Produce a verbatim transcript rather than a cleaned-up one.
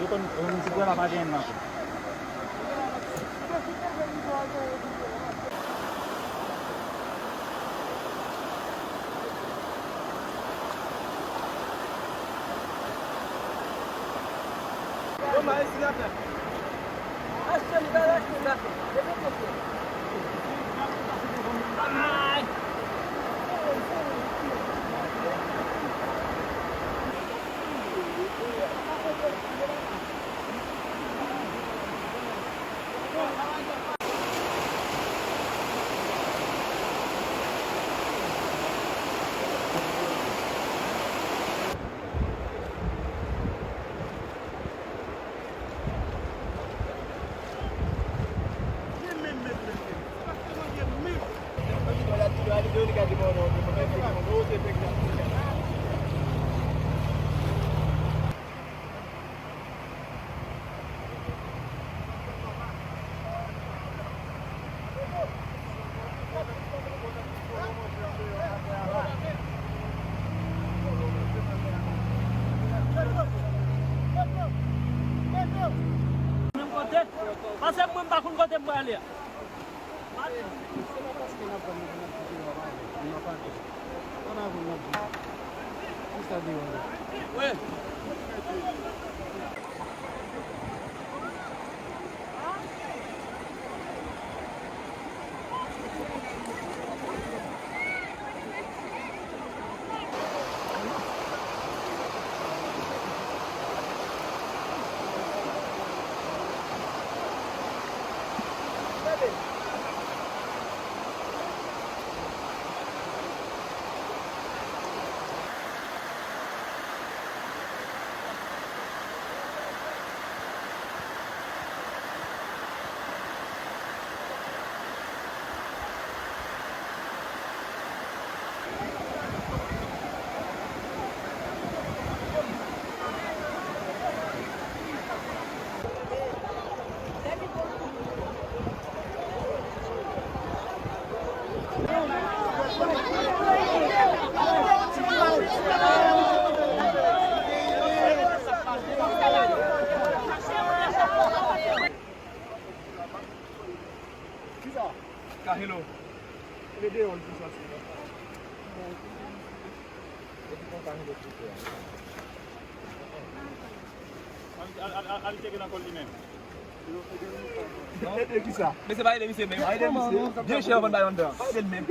Yo konn, konn ti pwèl la pa gen nan. Menm kote, paske mwen m pa konn kote m prale a. Kisa? Ka hello. Mete deyò l pou soti. Epi konn ka hello pou fè. Al, al, al, al tcheke nan kò l li menm. Ede kisa? Mesye pa ede misye menm. Pa ede misye. Byen chè yo konn bay anndan. Pa ede l menm.